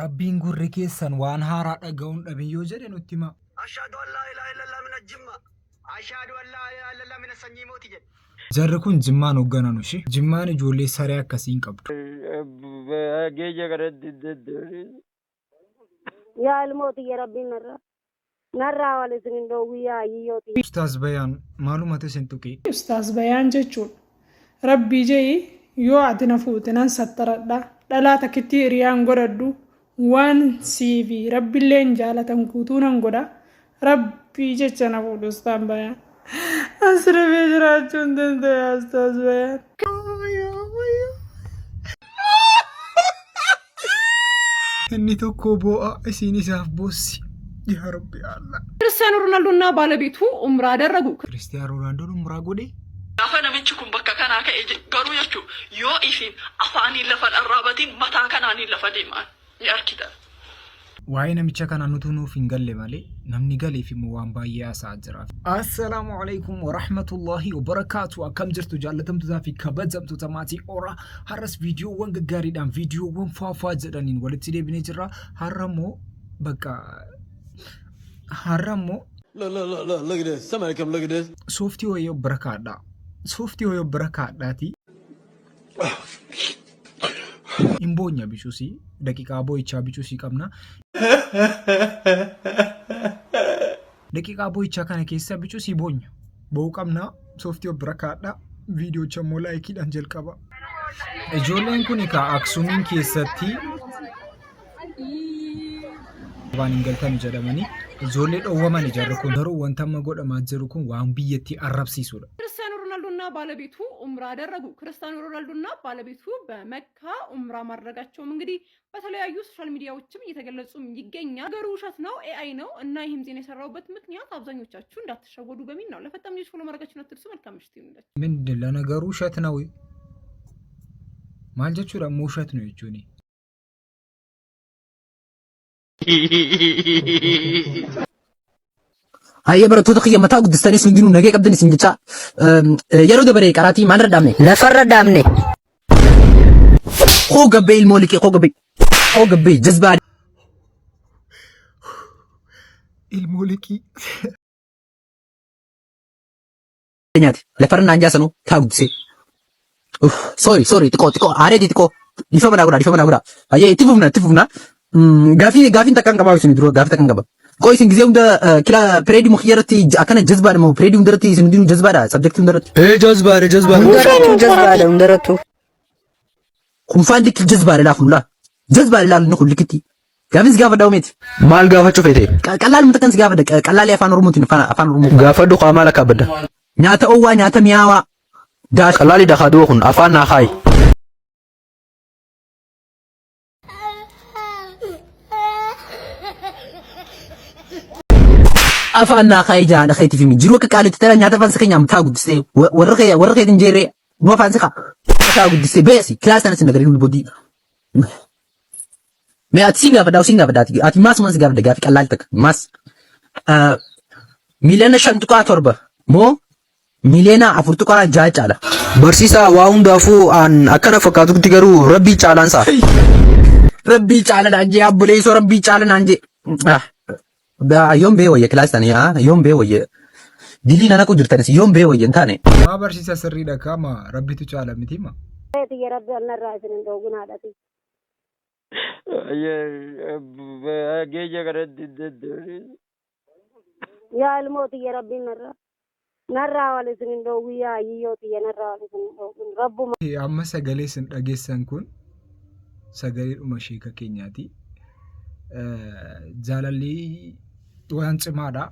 Rabbiin gurri keessan waan haaraa dhaga'uu hin dhabin yoo jedhe nutti himaa. Ashaadu an laa ilaaha illallah mina jimma. Ashaadu an laa ilaaha illallah mina sanyii mooti jedhe. Jarri kun Jimmaan hooggananu shi. Jimmaan ijoollee saree akkasii hin qabdu. Geeja kanatti deddeebiin. Yaa ilmoo tiyya rabbiin narraa narraa wal isin hin dhoowwin yaa ayyiyyoo tiyya. Ustaaz Bayaan maalumatu isin tuqee? Ustaaz Bayaan jechuudha. Rabbii je'i yoo ati na fuute nan sattaradha. Dhalaa takkittii hiriyaa hin godhadhu. Waan sii fi Rabbilleen jaalatan guutuu nan godha. Rabbii jecha na fuudhi Ustaaz Bayaan. An siribee jiraachuu hin danda'u yaa Ustaaz Bayaan. Inni tokko boo'a isiin isaaf boossi. Yaa Rabbi Allah. ክርስቲያኖ ሮናልዶና ባለቤቱ ኡምራ አደረጉ። Kiristiyaa Roonaandoon umraa godhe. Gaafa namichi kun bakka kanaa ka'e garuu jechuun yoo isin afaaniin lafa dharraabatiin mataa kanaaniin lafa deemaa ni argitan. Waa'ee namicha kanaa nutu nuuf hin galle malee namni galeef immoo waan baay'ee haasa'aa jira. Assalaamu alaikum warahmatullahi wabarakaatu. Akkam jirtu jaallatamtootaa fi kabajamtoota maatii Oraa. Har'as viidiyoowwan gaggaariidhaan viidiyoowwan faafaa jedhaniin walitti deebinee jirra. Har'a immoo bakka har'a immoo Look, look, look, look, look at this. Somebody come look at this. Sooftii wayii of bira kaadhaa. Sooftii wayii of bira kaadhaatii. Hin boonya bicusii. Daqiiqaa boo'ichaa bicusii qabna. Daqiiqaa boo'ichaa kana keessa bicusii boonya. Boo'uu qabna. Sooftii of bira kaadhaa. Viidiyoocha immoo laayikiidhaan jalqaba. Ijoolleen kun egaa Aksuumiin keessatti waan hin galtanu jedhamanii ijoollee dhowwamani jarri kun garuu wanta amma godhamaa jiru kun waan biyyattii arrabsiisudha. ክርስቲያኖ ሮናልዶና ባለቤቱ ኡምራ አደረጉ። ክርስቲያኖ ሮናልዶና ባለቤቱ በመካ ኡምራ ማድረጋቸውም እንግዲህ በተለያዩ ሶሻል ሚዲያዎችም እየተገለጹም ይገኛል። ነገሩ ውሸት ነው፣ ኤአይ ነው እና ይህም ዜና የሰራሁበት ምክንያት አብዛኞቻችሁ እንዳትሸወዱ በሚል ነው። ለፈጣን ልጆች ፎሎ ማድረጋችሁን አትርሱ። መልካም ምሽት ይሁንላችሁ። ምንድን ለነገሩ ውሸት ነው maal jechuudha immoo ውሸት ነው jechuuni. Hayyee barattoota kiyya mataa guddistanis hundinuu nagee qabdan isin jecha yeroo dabaree qaraatii maalirra dhaabne? Lafarra dhaabne. Koo gabbee ilmoo liqee koo gabbee koo gabbee jazbaa Ilmoo liqii. nyaate lafarra naan jaasanuu taa guddisee. Uff sorry sorry xiqqoo xiqqoo aareeti xiqqoo dhiifama naa godhaa dhiifama naa godhaa. Hayyee itti fufna itti fufna. Gaafii gaafiin takka hin qabaa isin dura gaafii takka hin qaba. Qoo isin gizee hunda kila pireedii mukiyya irratti akkana jazbaadha moo pireedii hunda irratti isin hundinuu jazbaadha sabjektii hunda irratti. Ee jazbaadha jazbaadha. Hundarrattuu jazbaadha hundarrattuu. Kunfaan likki jazbaadha laa kun laa. Jazbaadha laa inni kun likkitti. Gaafis gaafadha umeeti. Maal gaafachuu feete? Qal'aaluma takkan si gaafadha. Qal'aalee afaan Oromootiin afaan afaan Oromoo. Gaafadhu kaa maal akka abadda? Nyaata owwaa nyaata mi'aawaa. Daasha. Qal'aalii dakaa du'a kun afaan naa kaayi. Afaan naa kaayi jaadha keetiif himi. Jiruu akka qaalitti tala nyaata afaan si keenyaa mataa guddisee warra kee warra keetiin jeeree nu afaan si kaa mataa guddisee beesi kilaas sana si nagarii bodii. Mee ati siin gaafadha siin gaafadha ati ati maas maas gaafadha gaafii qallaal takka maas miiliyoona 5.7 moo miiliyoona 4.6 caala. Barsiisaa waa hundaafuu an akkana fakkaatutti garuu rabbii caalaan isaa. Rabbii caala naan jee abboleessoo rabbii caala naan jee. Yoom bee wayya kilaas tani yoom bee wayya dilii nana qu jirtanis yoom bee wayya hin taane. Maa barsiisa sirriidha kaama rabbitu caala miti ma. Tiyya rabbi annarraa isin hin dhoowwin haadha tiyya. Geeja kanatti deddeebiin. Yaa ilmoo tiyya rabbiin narraa narraa wal isin hin dhoowwin yaa ayyiyyoo tiyya narraa wal isin hin dhoowwin rabbuma. Amma sagalee isin dhageessan kun sagaleedhuma sheeka keenyaati. Jaalalli waan cimaadha.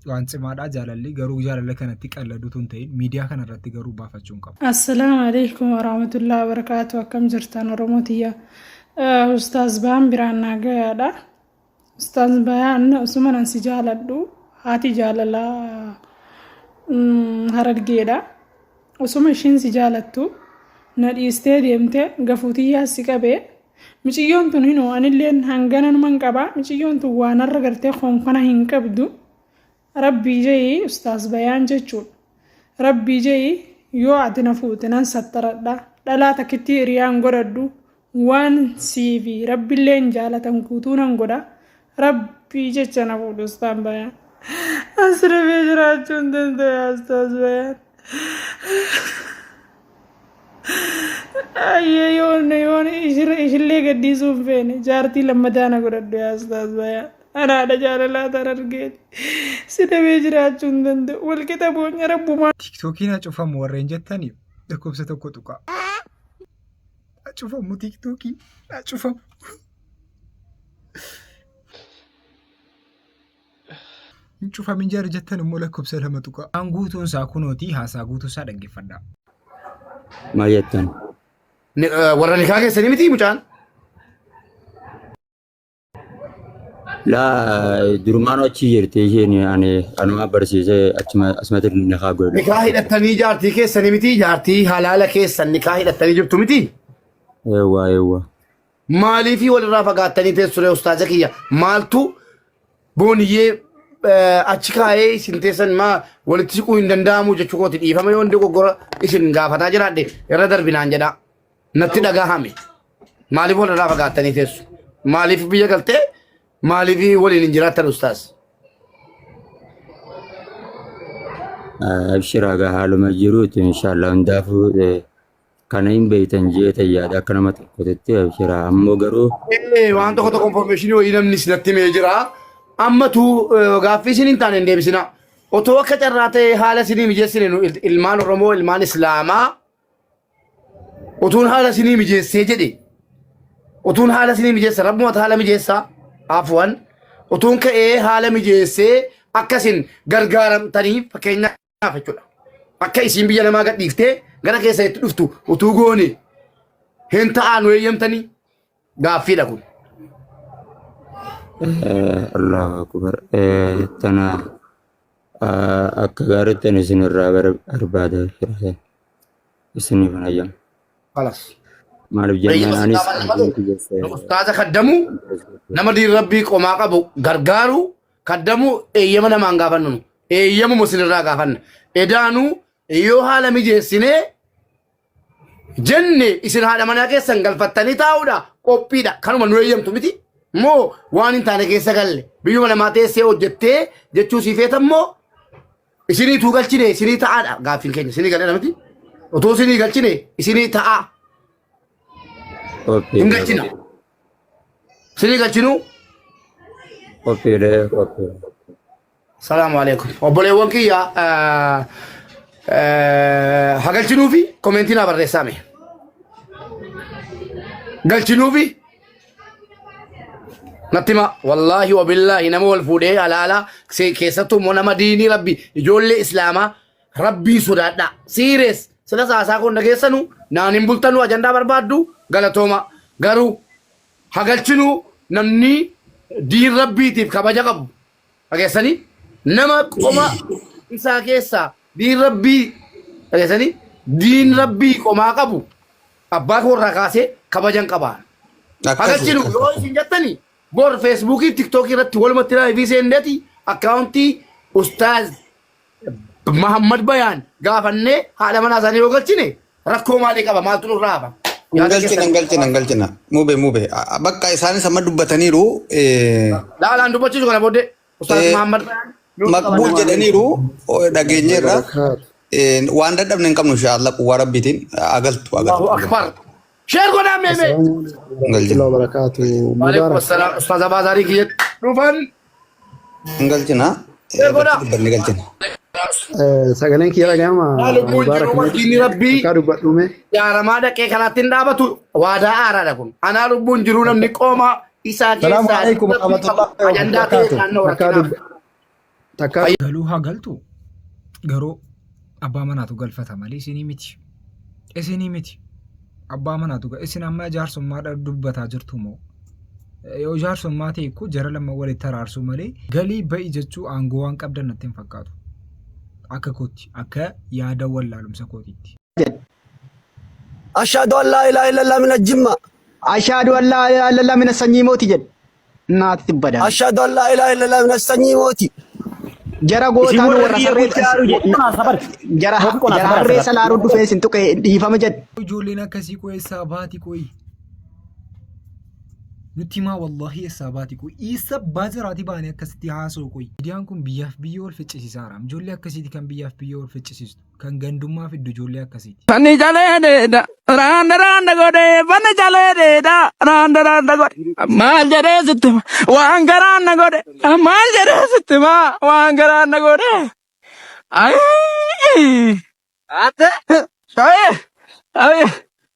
Waan cimaadha jaalalli garuu jaalala kanatti qalladuutu hin ta'in miidiyaa kana irratti garuu baafachuu hin qabu. Assalaamu alaikum warahmatullahi wabarakatuh. Akkam jirtan Oromoo tiyya? Ustaaz Bayaan biraan naa gayaadha. Ustaaz Bayaan osuma nan si jaaladhu haati jaalalaa Harargeedha. Osuma ishiin si jaalattu na dhiistee deemte gafuutiyyaa si qabee miciyyoon tun hinoo anilleen hangananuman qaba miciyyoon tun waan har'a gartee konkona hin qabdu. Rabbii je'i ustaaz Bayaan jechuudha. Rabbii je'i yoo ati na fuute nan sattaradha. Dhalaa takkittii hiriyaa hin godhadhu. Waan sii fi Rabbilleen jaalatan guutuu nan godha. Rabbii jecha na fuudhi Ustaan Bayaan. An si dhabee jiraachuu hin danda'u yaa Ustaaz Bayaan. Ayyee yoon yoon ishillee gadhiisuu hin feene jaartii lammataa na godhadhu yaa Ustaaz Bayaan. Ana haadha jaalalaa tan argeeti. Si dhabee jiraachuu hin danda'u. Walqixa boonya Rabbumaa. Tiktookiin haa cufamu warreen jettani lakkoofsa tokko tuqaa. Haa cufamu tiktookiin haa cufamu. Hin cufamin jara jettan immoo lakkoofsa 2 tuqaa. Waan guutuun isaa kunooti haasaa guutuu isaa dhaggeeffadhaa. Maal jettan? Warra nikaa keessanii miti mucaan? Laa durumaan achi jirti isheen ani anuma barsiisee achuma asumatti nikaa godhe. Nikaa hidhattanii jaartii keessanii miti jaartii halaala keessan nikaa hidhattanii jirtu miti. Eewwa eewwa. Maaliifii walirraa fagaattanii teessu ree ustaaza kiyya maaltu booniyyee achi kaa'ee isin teessan maa walitti siquu hin danda'amu jechuu kooti dhiifama yoo dogoggora isin gaafataa jiraadhe irra darbinaan jedhaa. Natti dhagahame. Maaliif walirraa fagaattanii teessu? Maaliif biyya galtee? Maaliif waliin hin jiraattan ustaaz? Abshira gaa haaluma jiruuti inshaallah hundaafuu kana hin beektan jeeta yaada akka nama tokkotti abshira ammoo garuu Waan tokko tokko information wayii namni isinatti himee jira. Ammatu gaaffii isin hin taane hin deebisina. Otoo akka carraa ta'e haala isinii mijeessine nu ilmaan Oromoo ilmaan Islaamaa Utuun haala isinii mijeessee jedhe utuun haala isinii mijeessa rabbumatu haala mijeessaa afwan utuun ka'ee haala mijeessee akka isin gargaaramtanii fakkeenyaaf jechuudha. Akka isin biyya namaa gadhiiftee gara keessa itti dhuftu utuu goone hin ta'aa nu eeyyamtanii gaaffiidha kun. Allahu akbar tana akka gaariitti ani isin irraa barbaada jira. Isiniif hin hayyamu. Kalas. Maaliif jennaan Eeyyama anis gaafanna malee abdiin kiyya nu ustaaza kaddamuu nama diin rabbii qomaa qabu gargaaru kaddamuu eeyyama namaan gaafannu nu eeyyamuma isinirraa gaafanna edaanuu yoo haala mijeessinee jenne isin haadha manaa keessan galfattanii taa'uudha qophiidha kanuma nu eeyyamtu miti moo waan hin taane keessa galle biyyuma namaa teessee hojjettee jechuu sii feetan moo isinii tuu galchine isinii ta'aadha gaaffiin keenya isinii galeera miti otoo isinii galchine isinii ta'aa hin qophiidha galchina isinii galchinuu qophiidha qophiidha. Salaamu alaikum. Obboleewwan kiyya ha galchinuufi komentii naa barreessaa mee. Galchinuufi natti hima wallaahi wabillaahi nama wal fuudhee halaalaa keessattuu immoo nama diinii rabbi ijoollee islaamaa rabbii sodaadhaa siirees sila saasaa kun dhageessanu naan hin bultanu ajandaa barbaaddu galatooma garuu ha galchinuu namni diin rabbiitiif kabaja qabu Dhageessanii nama qoma isaa keessaa diin rabbii dhageessanii diin rabbii qomaa qabu abbaa koo irraa kaasee kabajan qaba. Akkasi Hagalchinu yoo isin jettani bor feesbuukii fi tiktookii irratti walumatti laayivii seenneeti akkaawuntii ustaaz Mahammad Bayaan gaafannee haadha manaa isaanii yoo galchine rakkoo maalii qaba maaltu nurraa hafa? Hin Yaada galchina, keessan hin galchina, hin galchina. Mube, mube. Bakka isaanis amma dubbataniiru. Laalaan dubbachiisu kana booddee Ustaaz Mahammad Bayaan nuuf qaba Maqbuul nama. jedhaniiru dhageenyeerra. Waan dadhabne hin qabnu inshaAllah quwwaa Rabbiitiin agaltu Allahu agaltu. Akbar. Sheer godhaa meemee. Assalamu alaikum Hin galchina. warahmatullahi wabarakatuh. Waalaikum Mubarak. assalaam. Ustaaz Abaazarii kiyya dhufan. Hin galchina. Sheer godhaa. Irratti dubbanne galchina. Sagaleen kiyya dhaga'ama. Maa lubbuun Mubarak jiru mee diinni rabbii takkaa dubbadhu mee. jaaramaa dhaqee kanaatti hin dhaabatu waadaa haaraadha kun. Anaa lubbuun jiru namni qooma isaa Salaamu keessaa alaikum diinni rabbii qabu warahmatullahi ajandaa ta'ee wabarakatuh. naannoo Takkaa rakkinaaf. dubba takkaa Galuu haa galtu garuu abbaa manaatu galfata malee isinii miti. Isinii miti. Abbaa manaatu isin amma jaarsummaadha dubbataa jirtu moo? Yoo jaarsummaa ta'e ikkoo jara lama walitti araarsuu malee galii ba'i jechuu aangoo waan qabdan natti hin fakkaatu. Akka kootti akka yaada wallaalumsa kootiitti. Ashhadu an laa ilaaha illallah mina jimma. Ashhadu an laa ilaaha illallah mina sanyii mooti jedhe. Naatti tibbada. Ashhadu an laa ilaaha illallah mina sanyii mooti. Jara Isin gootaan warra warra biyya sarree bulchaa jiru jedhu qonaa sabar. jara Moofi qonaa jara sabar harree sabar. salaaru dhufee isin tuqe dhiifama jedhe. Ijoolleen akkasii koo eessaa baati qoyi? Nutti himaa wallahi eessaa baati qoy eessa abbaa jaraati baanii akkasitti haasa'u qoy. Miidiyaan kun biyyaaf biyya wal ficcisiisaara. Ijoollee akkasiiti kan biyyaaf biyya wal ficcisiistu. Kan gandummaa fiddu ijoollee akkasiiti. Fanni calee dheeda raanda raanda godhee fanni calee dheeda raanda raanda godhe maal jedhee sitti hima waan garaan na godhe maal jedhee sitti hima waan garaan na godhe ayii Ate. shayee ayii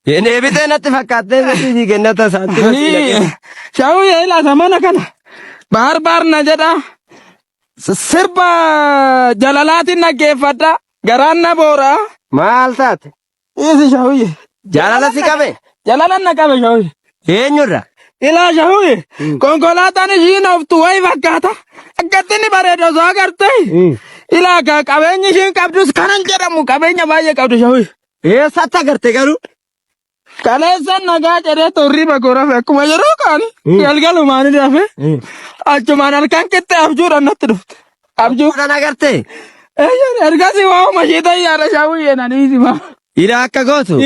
Deebitee natti fakkaattee miti kennata saantima sii dhaqee. shawiyee ilaata mana kana baar baar na jedha Sirba jalalaatiin dhaggeeffadha. Garaan na boora. Maal taate? Isi shawiyye. Jaalala si qabe? Jalalan na qabe shawiyye. Eenyurra? Ilaa shawiyye. Konkolaataan ishiin ooftu wayi fakkaata. Akkatti inni bareedu osoo agarte. Ilaa ka qabeenyi ishiin qabdus kanan jedhamu qabeenya baay'ee qabdu shawiyye. Eessatti agarte garuu? Kaleessa nagaa jedhee torriba koo rafe akkuma yeroo kaani galgalumaan rafe achumaan halkan qixxee abjuudhaan natti dhufte. Abjuu. Kan agartee? Eeyyeen ergasii waa'uma ishee tayyaara shaawuyyee na dhiisima. Ila akka gootu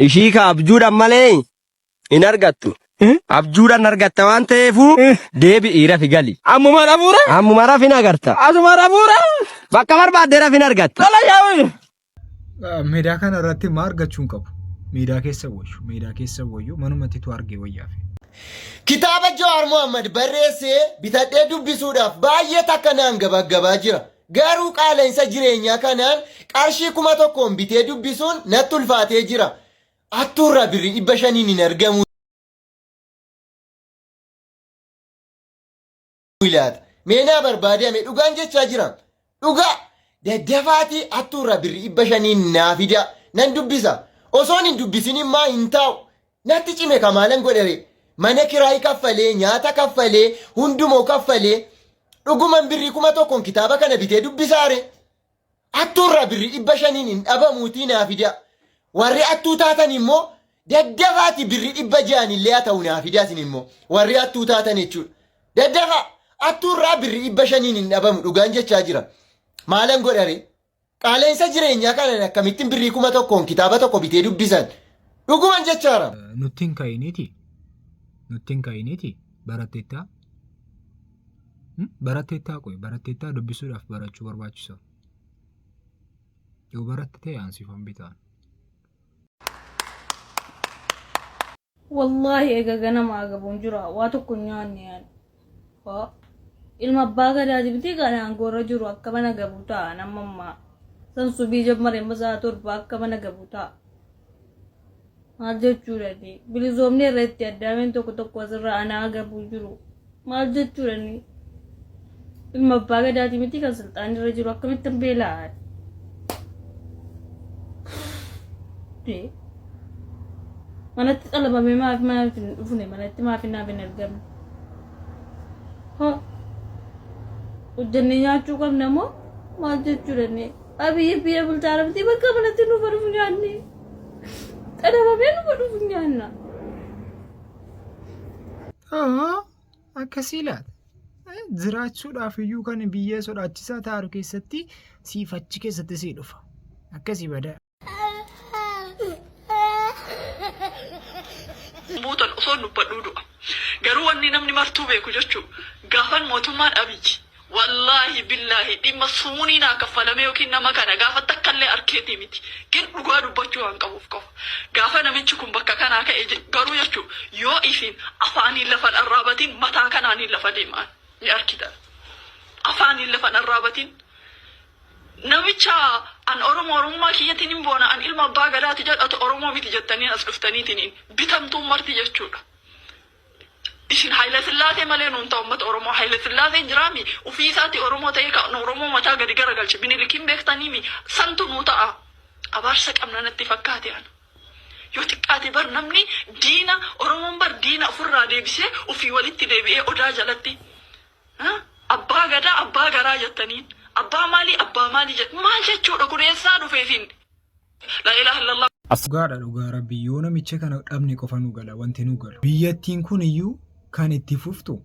ishii ka abjuudhaan malee hin argattu. Abjuudhaan argatta waan ta'eefu deebi'ii rafi gali. Ammuma rafuura? Ammuma rafin agarta. Asuma rafuura? Bakka barbaadde rafin argatta. Tola shaawuyyee. Meedaa kana irratti maa argachuu hin qabu. Meedaa keessa wayyu, meedaa keessa wayyu manumatti tu argee wayyaafi. Kitaaba Jawaar Mohammad barreesse bitadhee dubbisuudhaaf baay'ee takka naan gabaggabaa jira. Garuu qaala'insa jireenyaa kanaan qarshii 1000n bitee dubbisuun natti ulfaatee jira. Attuurraa birrii 500n hin argamu laata? Mee naa barbaadame dhugaan jechaa jira. Dhugaa daddafaatii attuurraa birrii 500n naa fidaa. Nan dubbisa. Osoon hin dubbisin immaa hin taa'u. Natti cime ka maalan godhere? Mana kiraayii kaffalee, nyaata kaffalee, hundumoo kaffalee dhuguman birrii 1000n kitaaba kana bitee dubbisaare? Attuurraa birrii 500n hin dhabamuutii naa fidaa. Warri attuu taatan immoo daddafaatii birrii 600n illee haa ta'u naa fidaa isin immoo warri attuu taatan jechuudha. Daddafaa attuurraa birrii 500n hin dhabamu dhugaan jechaa jira. Maalan godhare? Qaala'insa jireenyaa kanaan akkamittiin birrii 1000n kitaaba tokko bitee dubbisan? Dhuguman jechaara. Nutti hin ka'iniiti. Nutti hin ka'iniiti. Baratteettaa. Baratteettaa qoy baratteettaa dubbisuudhaaf barachuu barbaachisa. Yoo baratte ta'e aansifan bitaan. Wallaahi eega ganama agabuun jira waa tokko hin nyaanne ani. Haa. Ilma abbaa gadaati miti kan aangoorra jiru akka mana gabu ta'a nama ammaa. San subii jammare amma sa'a 7 akka mana gabu ta'a. Maal jechuudha inni? Bilisoomni irra itti addaameen tokko tokko asirra anaa gabuu jiru. Maal jechuudha inni? Ilma abbaa gadaati miti kan silxaanni irra jiru akkamittan beela'a? Dee. Manatti xalabamee maaf maaf hin dhufne manatti maaf naaf hin argamne? Hoo hojjannee nyaachuu qabna moo maal jechuudha inni? Abiyyi biyya bulchaa miti bakka manatti nuuf dhufu nyaanne. Xalabamee nuuf dhufu nyaanna. Akkasii laata? Jiraachuudhaaf iyyuu kan biyya sodaachisaa ta'aru keessatti siif achi keessatti sii dhufa. Akkasii badaa. Buutan osoo dubbadhuu du'a. Garuu wanni namni martuu beeku jechuu gaafan mootummaan Abiyyi wallaahi billaahi dhimma sumunii naa kaffalamee yookiin nama kana gaafa takkallee arkeetii miti. Gin dhugaa dubbachuu waan qabuuf qofa. Gaafa namichi kun bakka kanaa ka'e garuu jechuu yoo isin afaaniin lafa hin arraabatin mataa kanaaniin lafa deemaan ni arkitan. Afaaniin lafa hin arraabatin. Namicha an Oromoo Oromummaa kiyyatiin hin boona an ilma abbaa gadaati jedhu ati Oromoo miti jettaniin as dhuftaniitiniin bitamtuun marti jechuudha. Isin Haayila Sillaasee malee nuun ta'u uummata Oromoo Haayila Sillaaseen jiraami ufii isaati Oromoo ta'ee kan Oromoo mataa gadi garagalche Minilikiin beektaniimi santu nuu ta'a. Abaarsa qabna natti fakkaate ana. Yoo xiqqaate bar namni diina Oromoon bar diina ofirraa deebisee ufii walitti deebi'ee odaa jalatti Abbaa gadaa abbaa garaa jettaniin abbaa maalii abbaa maalii jett maal jechuudha kun eessaa dhufe isin laa ilaaha illallah. Dhugaadha dhugaa rabbii yoo namicha kana dhabne qofa nu gala wanti nu galu. Biyyattiin kun iyyuu kan itti fuftu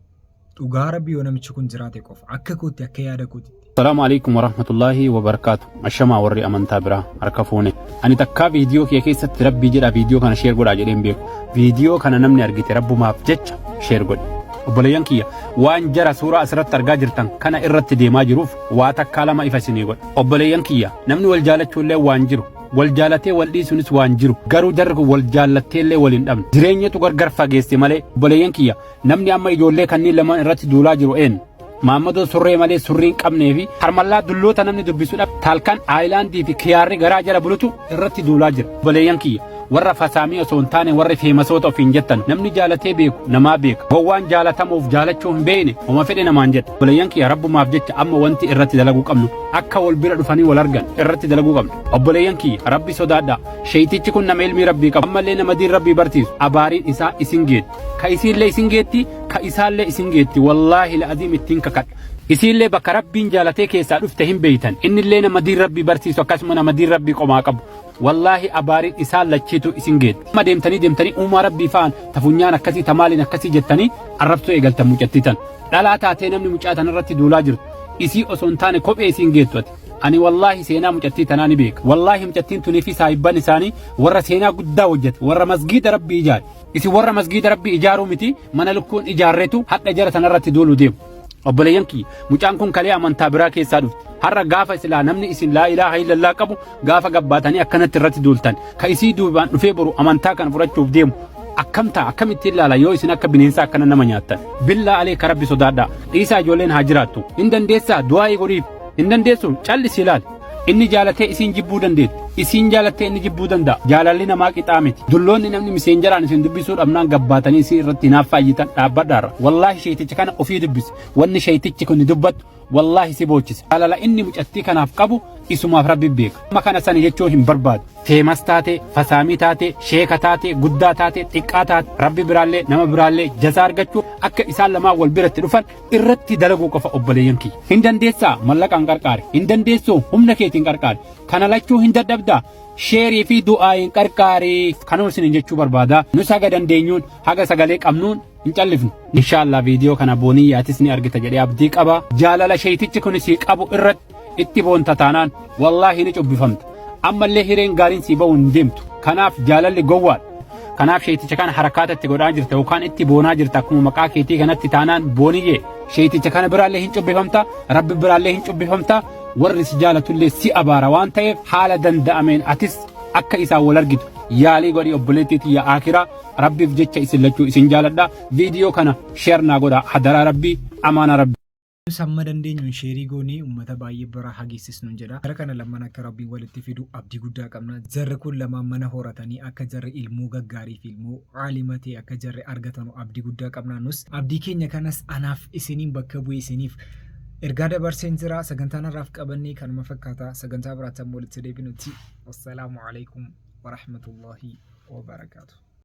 Dhugaa rabbi yoo namichi kun jiraate qofa akka kootti akka yaada kootitti. Salaamu alaikum warahmatullaahi wabarakaatu. Ashamaa warri amantaa biraa harka fuune. Ani takkaa viidiyoo kiyya keessatti rabbii jedhaa viidiyoo kana sheer godhaa jedheen beeku. Viidiyoo kana namni argite rabbumaaf jecha sheer godhi. Obboleeyyan kiyya waan jara suuraa asirratti argaa jirtan kana irratti deemaa jiruuf waa takkaa lama ifa isinii godha. Obboleeyyan kiyya namni wal jaalachuullee waan jiru wal jaalatee wal dhiisuunis waan jiru garuu jarri kun wal jaallatteellee wal hin dhabne jireenyatu gargar fageesse malee obboleeyyan kiyya namni amma ijoollee kanneen lamaan irratti duulaa jiru eenyu? Maammadoo surree malee surrii hin qabnee fi harmallaa dulloota namni dubbisu dhabe taalkan aayilaandii fi kiyaarri garaa jala bulutu irratti duulaa jira. Obboleeyyan kiyya warra fasaamii osoo hin taane warri feemasoota ofiin jettan namni jaalatee beeku namaa beeka. Gowwaan jaalatamuuf jaalachuu hin beekne homa fedhe namaan jedha. Obboleeyyan kiyya rabbumaaf jecha amma wanti irratti dalaguu qabnu akka wal bira dhufanii wal argan irratti dalaguu qabna. Obboleeyyan kiyya rabbi sodaadhaa. Sheeytichi kun nama ilmii rabbii qabu ammallee nama diin rabbii barsiisu abaariin isaa isin geetti. Ka isiillee isin geetti ka isaallee isin geetti wallaahi la'aziim ittiin kakadha. Isiillee bakka rabbiin jaalatee keessaa dhufte hin beeytan. Innillee nama diin rabbii barsiisu akkasuma nama diin rabbii qomaa qabu. Wallaahi abaariin isaan lachiitu isin geetti. Amma deemtanii deemtanii uumaa rabbii fa'aan ta funyaan akkasii ta maaliin akkasii jettanii arrabsoo eegaltan mucattii tan. Dhalaa taatee namni mucaa tanarratti duulaa jirtu. Isii osoo hin taane kophee isiin geettu ati. Ani wallaahi seenaa mucattii tanaa ni beeka. Wallaahi mucattiin tunii fi saahibban isaanii warra seenaa guddaa hojjete warra masgiida rabbii ijaare. Isin warra masgiida rabbii ijaaruu miti mana lukkuun ijaarretu hadha jara tanarratti duulu deemu. Obboleeyyan kiyya mucaan kun kalee amantaa biraa keessaa dhufte. Har'a gaafa silaa namni isin laa ilaaha illallaa qabu gaafa gabbaatanii akkanatti irratti duultan. Ka isii duubaan dhufee boru amantaa kana fudhachuuf deemu akkam ta'a akkamittiin ilaala yoo isin akka bineensaa akkana nama nyaattan. Billaa alee ka rabbi sodaadhaa. Dhiisaa ijoolleen haa jiraattu. Hin dandeessaa du'aa'ii godhiif. Hin dandeessu callisi ilaali. Inni jaalatee isiin jibbuu dandeetti. Isiin jaalattee inni jibbuu danda'a. Jaalalli namaa qixaa miti. Dulloonni namni miseenjaraan isin dubbisuu dhabnaan gabbaatanii isin irratti hinaaffaa iyyitan dhaabbadhaarra. Wallaahi sheeyticha kana ofii dubbisi. Wanni sheeytichi kun dubbatu wallaahi si boochisa. Jaalala inni mucattii kanaaf qabu isumaaf rabbi beeka. Amma kana sani jechuu hin barbaadu. Feemas taate, fasaamii taate, sheeka taate, guddaa taate, xiqqaa taate, rabbi biraallee nama biraallee jazaa argachuu akka isaan lamaan wal biratti dhufan irratti dalaguu qofa obboleeyyan kiyya. Hin dandeessaa mallaqaan qarqaari. Hin dandeessuu humna keetiin qarqaari. Kana lachuu hin dadhabdaa. Sheerii fi du'aayin qarqaari. Kanuma isiniin jechuu barbaada. Nus haga dandeenyuun haga sagalee qabnuun hin callifnu. Inshaallah viidiyoo kana booniyya atis ni argita jedhee abdii qaba. Jaalala sheeytichi kun sii qabu irratti itti boonta taanaan wallaahi ni cubbifamta. Ammallee hireen gaariin sii ba'u hin deemtu. Kanaaf jaalalli gowwaadha. Kanaaf sheeyticha kana harakaata itti godhaa jirta yookaan itti boonaa jirta akkuma maqaa keetii kanatti taanaan booniyyee sheeyticha kana biraallee hin cubbifamta rabbi biraallee hin cubbifamta warri si jaalatullee si abaara waan ta'eef haala danda'ameen atis akka isaan wal argitu yaalii godhi obboleettii tiyya aakiraa rabbiif jecha isin lachuu isin jaaladha viidiyoo kana sheer naa godha hadaraa rabbii amaana rabbii. Nus hamma dandeenyuun sheerii goonee uummata baay'ee bira haa geessisnuun jedha. Jara kana lamman akka Rabbiin walitti fidu abdii guddaa qabna. Jarri kun lamaan mana horatanii akka jarri ilmoo gaggaarii fi ilmoo aalima ta'e akka jarri argatanu abdii guddaa qabna. Nus abdii keenya kanas anaaf isiniin bakka bu'ee isiniif ergaa dabarseen jira. Sagantaan har'aaf qabannee kanuma fakkaata. Sagantaa biraatti amma walitti deebinutti. Wassalaamu alaikum warahmatullahi wabarakaatuh.